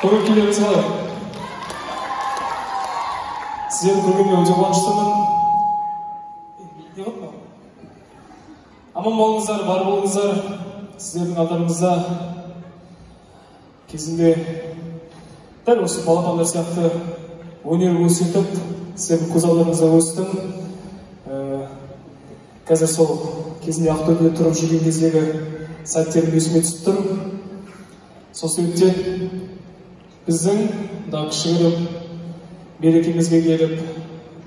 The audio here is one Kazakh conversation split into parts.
Көңіл күйлеріңіз қалай? Сіздерді көргеніме өте қуаныштымын. Не болды мынау? Аман болыңыздар, бар болыңыздар. Сіздердің алдарыңызда кезінде дәл осы балапандар сияқты өнер көрсетіп, сіздердің көз алдарыңызда өстім. Қазір сол кезінде Ақтөбеде тұрып жүрген кездегі сәттерім есіме түсіп тұр. Сол себептен біздің мына кішігірім мерекемізге келіп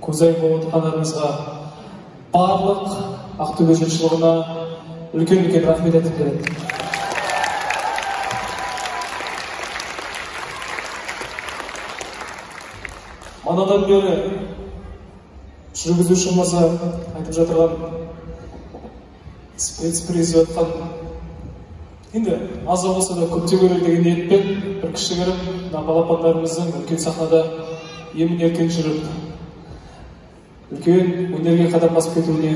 көзайым болып отырғандарыңызға барлық Ақтөбе жұртшылығына үлкен-үлкен рахмет айтқым келеді. Манадан бері жүргізуші мырза айтып жатырған спецприз деп жатқан, енді аз да болса да көптен көрер деген ниетпен бір кішігірім мына балапандарымыздың үлкен сахнада емін еркін жүріп үлкен өнерге қадам басып кетуіне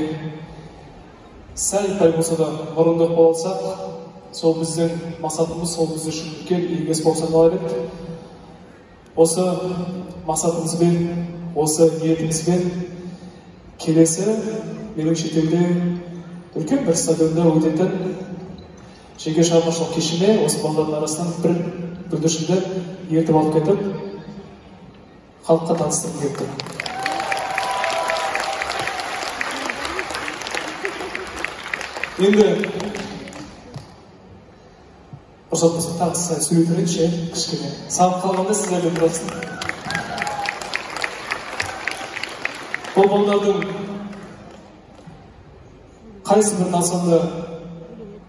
сәл пәл болса да мұрындық бола алсақ, сол біздің мақсатымыз, сол біз үшін үлкен игі іс болып саналар еді. Осы мақсатымызбен, осы ниетімізбен келесі менің шетелде үлкен бір стадионда өтетін жеке шығармашылық кешіне осы балалардың арасынан бір бүлдіршінді ертіп алып кетіп, халыққа таныстырғым келіп тұр. Енді рұқсат болса тағы сәл сөйлей тұрайыншы, кішкене. Сағып қалғанда сіздерден тұрасың. Бұл балалардың қайсы бірін алсам да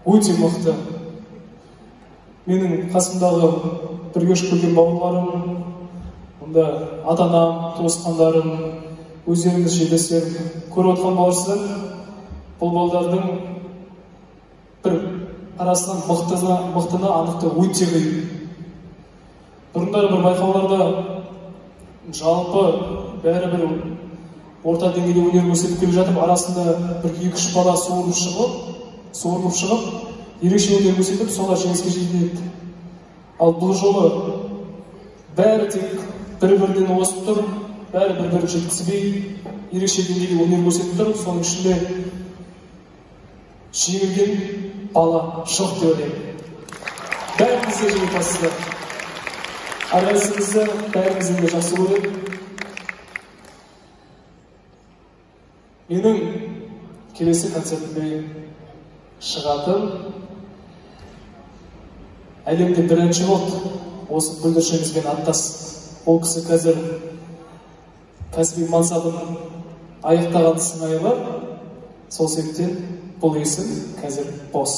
өте мықты. Менің қасымдағы бірге ұшып келген бауырларым, онда ата-анам, туысқандарым, өздеріңіз жерлестер көріп отқан боларсыздар. Бұл балдардың бір арасынан мықтыны анықтау өте қиын. Бұрындары бір байқауларда жалпы бәрі бір орта деңгейде өнер көрсетіп келе жатып, арасында бір екі-үш бала суырылып шығып, ерекше өнер көрсетіп, солар жеңіске жететін еді. Ал бұл жолы бәрі тек бір-бірінен озып тұр, бәрі бір-бірін жеткізбей, ерекше деңгейде өнер көрсетіп тұр. Соның ішінде жеңілген бала жоқ деп ойлаймын. Бәріңіз де жеңімпазсыздар. Әрқайсыңызды, бәріңізді де жақсы көремін. Менің келесі концертіме шығатын әлемде бірінші болды осы бүлдіршінімізбен аттас. Ол кісі қазір кәсіби мансабын аяқтаған сыңайы бар. Сол себептен бұл есім қазір бос.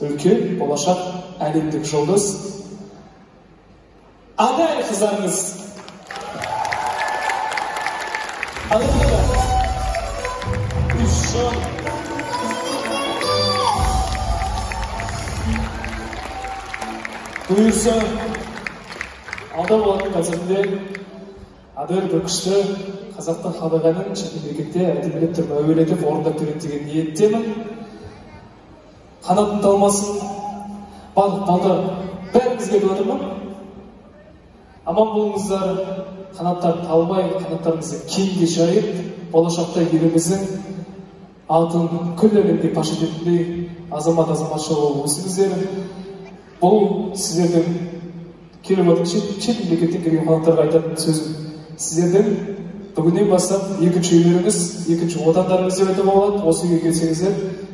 Үлкен болашақ әлемдік жұлдыз Адель қыздарыңыз. Адель бұйырса, алда болатын концертінде Адель бір күшті қазақтың халық әнін шет мемлекетте әдемілеп тұрып әуелетіп орындап береді деген ниеттемін. Қанатын талмасын. Барлық балдар бәріңізге айтып жатырмын. Аман болыңыздар, қанаттар талмай, қанаттарыңызды кеңге жайып, болашақта еліміздің атын күллі әлемге паш ететіндей азамат азаматша болып өсіңіздер. Бұл сіздердің келіп жатқан шет мемлекеттен келген қонақтарға айтатын сөзім. Сіздердің бүгіннен бастап екінші үйлеріңіз, екінші отандарыңыз деп айтуға болады. Осы үйге келсеңіздер,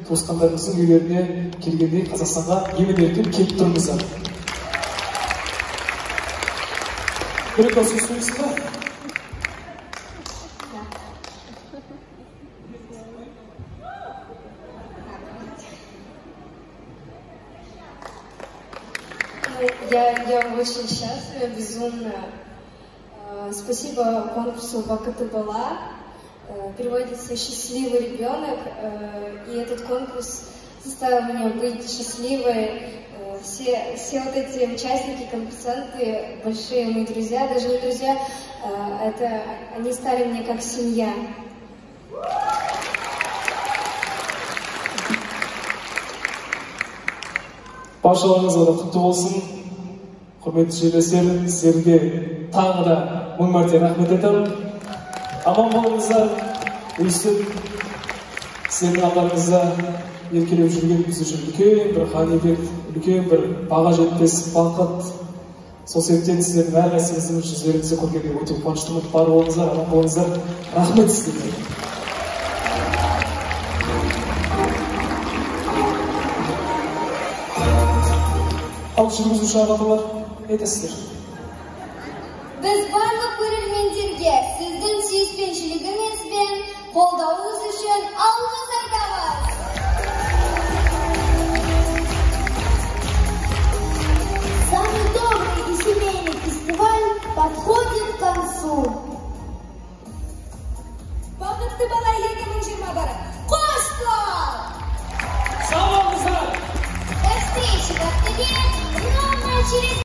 туысқандарыңыздың үйлеріне келгендей Қазақстанға емін-еркін келіп тұрыңыздар. Бір екі ауыз сөз сөйлейсің ба? Я очень счастлива, безумно. Спасибо конкурсу «Бақытты бала». Переводится «Счастливый ребенок». И этот конкурс заставил меня быть счастливой. Все вот эти участники, конкурсанты, большие мои друзья, даже не друзья, это они стали мне как семья. Баршаларыңызға да құтты болсын. Құрметті жерлестер, сіздерге тағы да мың мәрте рахмет айтамын. Аман болыңыздар. Өйстіп сіздердің алдарыңызда еркелеп жүрген біз үшін үлкен бір ғанибет, үлкен бір баға жетпес бақыт. Сол себептен сіздердің әрқайсыңыздың жүздеріңізді көргенге өте қуаныштымын. Бар болыңыздар, аман болыңыздар. Рахмет сіздерге. Ал жүргізуші ағалар, айтасыздар. Біз барлық көрермендерге сіздің сүйіспеншілігіңіз бен қолдауыңыз үшін алғыс айтамыз.